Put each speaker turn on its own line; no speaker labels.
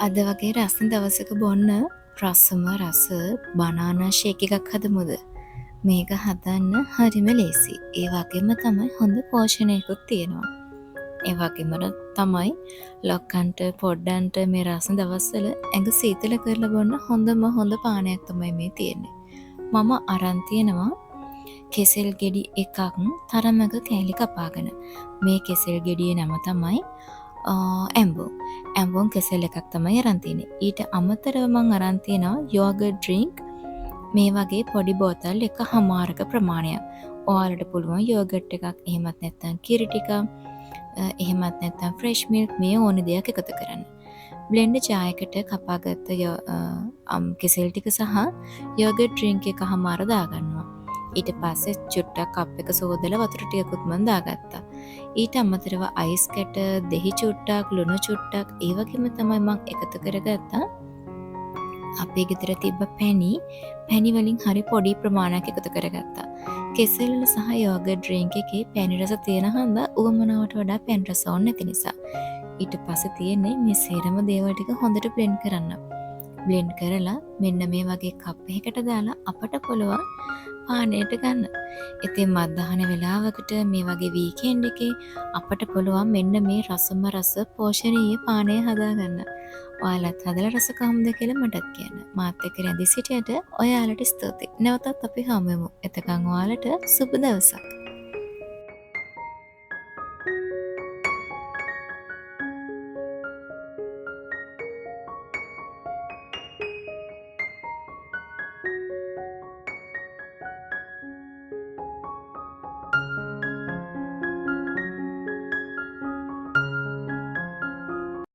අද වගේ රස්න දවසක බොන්න රසම රස බනානා ෂේක් එකක් හදමුද? මේක හදන්න හරිම ලේසි. ඒ වගේම තමයි හොඳ පෝෂණයකුත් තියෙනවා. ඒ වගේම තමයි ලොක්කන්ට පොඩ්ඩන්ට මේ රස්න දවස්වල ඇඟ සීතල කරලා බොන්න හොඳම හොඳ පානයක් තමයි මේ තියෙන්නේ. මම අරන් තියෙනවා කෙසෙල් ගෙඩි එකක් තරමක කෑලි කපාගෙන. මේ කෙසෙල් ගෙඩියේ නම තමයි ඇම්බෝ. ඇම්බෝන් කෙසෙල් එකක් තමයි අරන් තියෙන්නේ. ඊට අමතරව මං අරන් තියෙනවා යෝගට් ඩ්‍රින්ක් මේ වගේ පොඩි බෝතල් එක හමාරක ප්‍රමාණයක්. ඔයාලට පුළුවන් යෝගට් එකක්, එහෙමත් නැත්නම් කිරි ටිකක්, එහෙමත් නැත්නම් ෆ්‍රෙෂ් මිල්ක් මේ ඕන දෙයක් එකතු කරන්න. බ්ලෙන්ඩර් ජාර් එකට කපාගත්ත කෙසෙල් ටික සහ යෝගට් ඩ්‍රින්ක් එක හමාර දාගන්නවා. ඊට පස්සේ චුට්ටක් කප් එක සෝදලා වතුර ටිකකුත් මං දාගත්තා. ඊට අමතරව අයිස් කැට, දෙහි චුට්ටක්, ලුණු චුට්ටක්, ඒ වගේම තමයි මං එකතු කරගත්තා අපේ ගෙදර තිබ්බ පැණි. පැණි වලින් හරි පොඩි ප්‍රමාණයක් එකතු කරගත්තා. කෙසෙල් වල සහ යෝගට් ඩ්‍රින්ක් එකේ පැණි රස තියෙන හන්දා උවමනාවට වඩා පැණි රස ඕනේ නැති නිසා. ඊට පස්සේ තියෙන්නේ මේ සේරම දේවල් ටික හොඳට බ්ලෙන්ඩ් කරන්න. බ්ලෙන්ඩ් කරලා මෙන්න මේ වගේ කප් එකකට දාලා අපට පුළුවන් පානයට ගන්න. ඉතින් මත්දහන වෙලාවකට මේ වගේ වීකෙන්ඩ් එකේ අපට පුළුවන් මෙන්න මේ රසම රස පෝෂණීය පානය හදාගන්න. ඔයාලත් හදලා රස කොහොමද කියලා මටත් කියන්න. මාත් එක්ක රැඳී සිටියට ඔයාලට ස්තුතියි. නැවතත් අපි හමු වෙමු. එතකන් ඔයාලට සුබ දවසක්.